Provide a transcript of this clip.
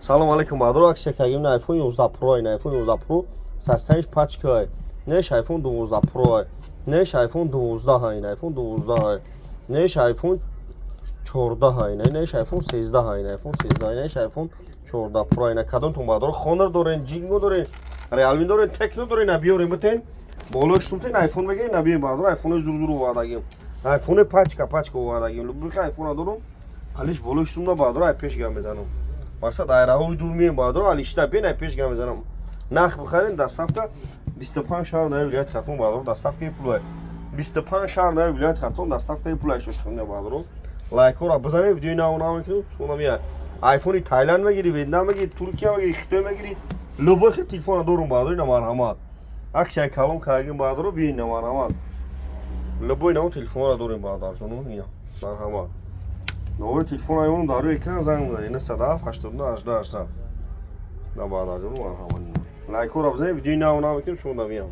Салом алейкум, бародаро. Акция кардем на iPhone 11 Pro, на iPhone 11 Pro состояниш пачка, неш iPhone 12 Pro, неш iPhone 12, iPhone 12, неш iPhone 14, неш iPhone 13, iPhone 13, неш iPhone 14 Pro. Ина кадомтон, бародаро, Honor дорен, Ҷинго дорен, Realme дорен, Tecno дорен, набиёрем, битен болои штумтен iPhone мегирем, набиёем, бародаро. iPhone зур зур овардагим, iPhone пачка пачка овардагим. Любой iPhone дорум, алиш болои штумда, бародаро, ай пеш гам мезанам. Мақсад, айраҳои дур мием, бародаро, алишта бен, ай пеш гам мезанам. Нарх бихарем, доставка 25 шаҳр нави вилояти Хатлон, бародаро, доставкаи пулай. 25 шаҳр нави вилояти Хатлон доставкаи пулай шошхона, бародаро. Лайкҳоро бизанед, видеои нав нав мекунем. Шумо намия айфони Тайланд мегири, Ветнам мегири, Туркия мегири, Хитой мегири, любой хел телефона дорум, бародаро. Ина марҳамат, аксияи калон кардагим, бародаро, биёин, ина марҳамат, любой нав телефонро дорем, бародарҷону. Ина марҳамат, номери телефон айвон дар рӯи экран, занг бизанед: 907 89 18 18. На, бародарҷону, марҳамат, лайкҳоро бизанед, видеои нав нав мекунем, шумо намиям.